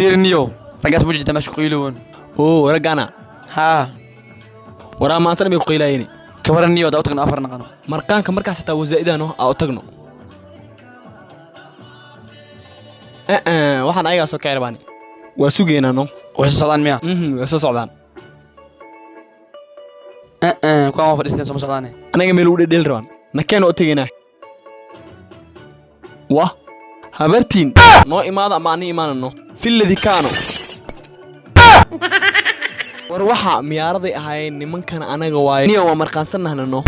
Fiirniyo raggaas ma jirta meesha ku qiilowan. Oo raggana. Haa. Waraa maantana may ku qiilaayeen. Ka waran niyo daa u tagno afar naqano. Marqaanka markaas xitaa wazaa'idano aa u tagno. Waxaan ayagaa soo kici rabaani. Waa sugeynaa no. Way soo socdaan miya? Way soo socdaan. Kuwaan waa fadhiisteen soo ma socdaane. Anaga meel ugu dhedheli rabaan. Nakeen oo tegaynaa. Wah, habartiin noo imaada ama ani imaanano. Filladii kaano. War waxa miyaaraday ahaayeen nimankan anaga waaye. Niyo waa marqaansannahna no.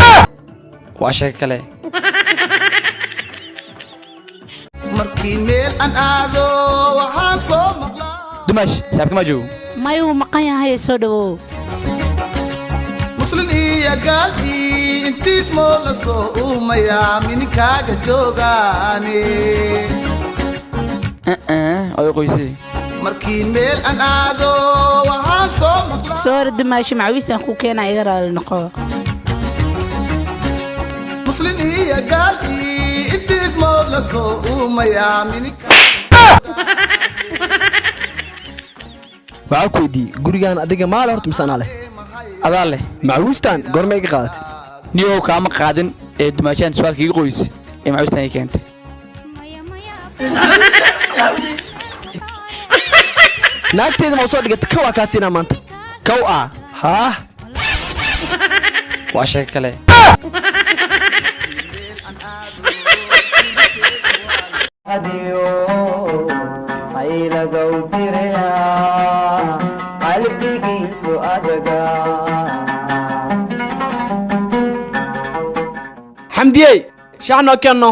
Waa sheeko kale. Markii meel aan aado waxaan soo maqlaa. Dumaash, saaxiibka ma joogo? May, wuu maqan yahay, soo dhawow. Muslin iyo gaalkii intiis moo la soo uumayaa mininkaaga joogaane. Oday qoysay. Markii meel aan aado waxaan soo maqlaa. Soori dumaashi, macawiisaan ku keenaa, iga raali noqo. Muslin iyo gaalkii intiis moo la soo uumayaa mininkaaga. Waxaa ku weydiiyey gurigaan adiga maale horta mise anaa leh? Adaa leh. Macawiistaan goorma iga qaadatay? Niyow kaama qaadin ee dumaashaan su'aalka iga qoys ee macawistaan ii keentay. Naagteeda ma soo dhigatay ka waa kaa siinaa maanta. Kow ah. Haa. Waa sheeko kale. Xamdiyey, shaax noo keenno.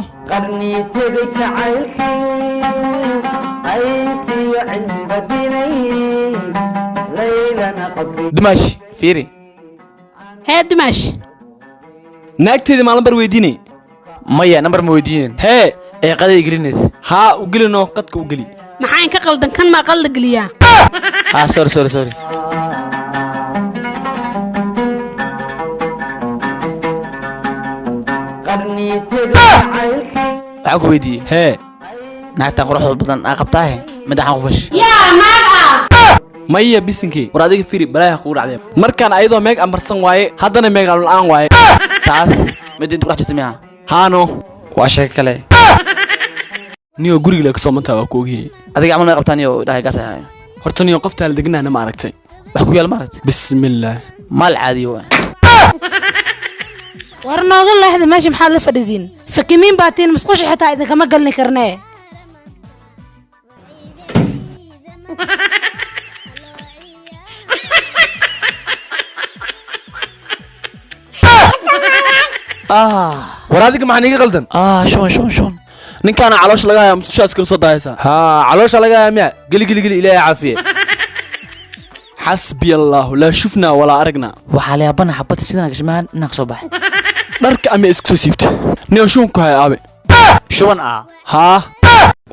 Dumaash, fiiri. Hee dumaash. Naagteeda maa lambar weydiinay? Maya, nambar ma weydiineen. Hee. Ee qaday gelinaysa. Haa, u gelinoo qadka u geli. Maxaa inka qaldan? Kan maa qalda geliyaa? Haa, sorry sorry sorry. Waxaan ku weydiiyey. Hee. Naagtan quruxda badan aa qabtaahe madaxaan ku fash. Yaa naag ah. Maya bisinkii, war adiga firi balaaha kugu dhacday. Markaan ayadoo meeg amarsan waaye, haddana meeg la'aan waaye. Taas mid inta ku dhex jirta miya? Haano. Waa sheeko kale. Niyo guriga la kasoo mantaa waa ku ogyahay. Adiga camal may qabtaan iyo dhahay gaas ahayo. Horta niyo qoftaa la degnahna ma aragtay? Wax ku yaal ma aragtay? Bismillaah. Maal caadiyo waa. War nooga leexda meesha, maxaad la fadhidiin? Fakimiin baa tiin, musqusha xitaa idinkama galni karnee. War adiga maxaa niiga qaldan? Shuban shuban shuban. Ninkaana caloosha laga hayaa, musqushaas kaga soo daayaysaa. Haa, caloosha laga hayaa miya? Geli geli geli, ilaahay caafiye. Xasbiya allaahu, laa shufnaa walaa aragnaa. Waxaa la yaabana xabadda sidaan gashmahan inaan kasoo baxay. Dharka ama iska soo siibta. Niyo shuban ku haya aabe. Shuban ah. Haa.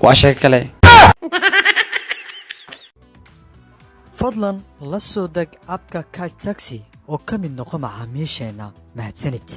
Waa sheeko kale. Fadlan la soo deg abka Kaj Taxi oo ka mid noqo macaamiisheenna. Mahadsanid.